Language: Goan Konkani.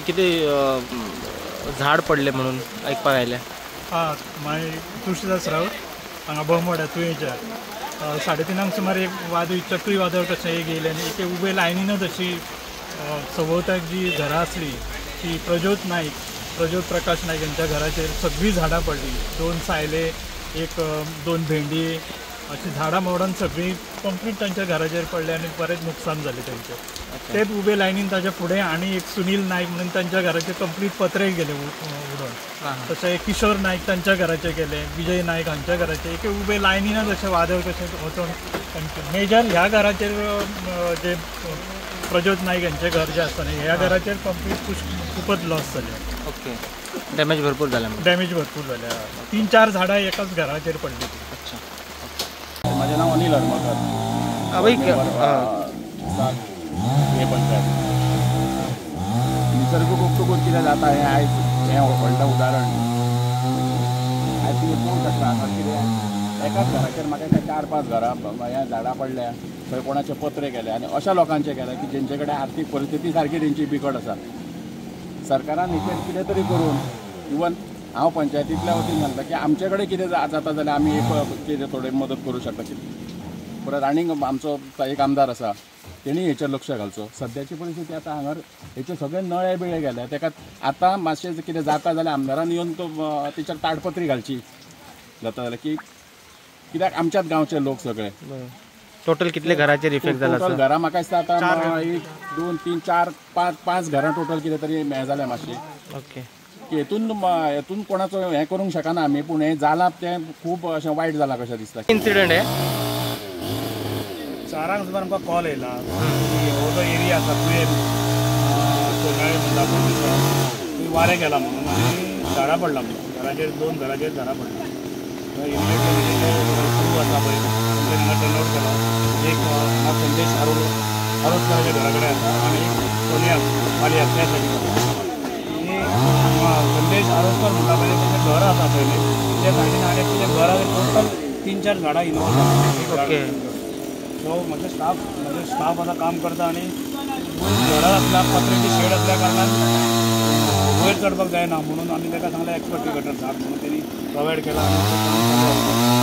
किती झाड पडले म्हणून ऐकपाक आयलें. हां, मागीर तुळशीदास राऊत हांगा बोमवाड्या तुयेंच्या 3:30 सुमार एक वादळ चक्री वादळ कशें एक येयलें आनी एके उबे लायनीनच अशी सभोवताक जी घरां आसली ती प्रज्योत नायक, प्रज्योत प्रकाश नायक यांच्या घराचेर सगळीं झाडां पडली. 2 सायले, एक 2 भेंडी अशी झाडां मोडून सगळीं कंप्लीट तांच्या घराचेर पडले आनी बरेंच नुकसान जालें तांचें. तेच उबे लायनीन ताच्या फुडें आनी एक सुनील नायक म्हणून तांच्या घराचे कंप्लीट पत्रे गेले उडोन. तशें किशोर नायक तांच्या घराचे गेले, विजय नायक हांच्या घराचे एके उबे लायनीनच अशें वादळ कशें वचोन तांचे मेजर ह्या घराचेर जे प्रज्योत नायक हांचें घर जें आसा न्ही ह्या घराचेर कंप्लीट खूपच लॉस जालें. ओके, डॅमेज भरपूर जालें. डॅमेज भरपूर जाल्या. 3-4 झाडां एकाच घराचेर पडली. अच्छा. माझे नाव अनिल हरमलकर. पंचायत निसर्ग खूब कितें जाता हें आयज हें व्हडलें उदाहरण. आयज तुमी पळोवंक शकता हांगा कितें एकाच घराचेर म्हाका दिसता 4-5 घरां ह्या झाडां पडल्या, थंय कोणाचे पत्रे गेले आनी अशा लोकांचे गेले की जेंचे कडेन आर्थीक परिस्थिती सारकी तेंची बिकट आसा. सरकारान हेचेर कितें तरी करून इवन हांव पंचायतींतल्या वतीन सांगता की आमचे कडेन कितें जाता जाल्यार आमी एक कितें थोडें मदत करूं शकता. परत आनीक आमचो एक आमदार आसा तेणी हेचेर लक्ष घालचो. सद्याची परिस्थिती आतां हांगार हेचे सगळे नळे बिळे गेले, तेका आतां मातशें कितें जाता जाल्यार आमदारान येवन तो तेचेर ताडपत्री घालची जाता जाल्यार की कित्याक आमच्याच गांवचे लोक सगळे. टोटल कितले घराचेर इफेक्ट जाला? टोटल घरां म्हाका दिसता आतां 1 2 3 4 5 घरां टोटल कितें तरी हें जालें मातशें. ओके, हेतून हेतून कोणाचो हें करूंक शकना आमी, पूण हें जालां तें खूब अशें वायट जालां कशें दिसता. इन्सिडंट हे 4 सुमार आमकां कॉल येयला की हो जो एरिया आसा तुयें सोनाळे म्हणटा पळय थंय वारें गेलां म्हणून आनी झाडां पडलां म्हणून घराचेर 2 घराचेर झाडां पडलां. इमिडिएटली क्रू आसा पळय तांच्यानी हांगा टर्न आवट केलो. एक हांगा संदेश आरोसकाराच्या घरा कडेन आसा आनी एक सोनिया वालिया त्या सायडीक आसा. आनी संदेश आरोसकर म्हणटा पळय तेचें घर आसा पयलीं त्या सायडीन आनी तेजें घरा टोटल 3-4 झाडां इनवॉल्व जालीं. सो म्हजे स्टाफ आतां काम करता आनी घरां आसल्या पत्र्याची शेड आसल्या कारणान वयर चडपाक जायना म्हणून आमी ताका सांगलें एक्सपर्ट गटर झाड म्हणून तेणी प्रोवायड केला आनी तें काम चालू आसा.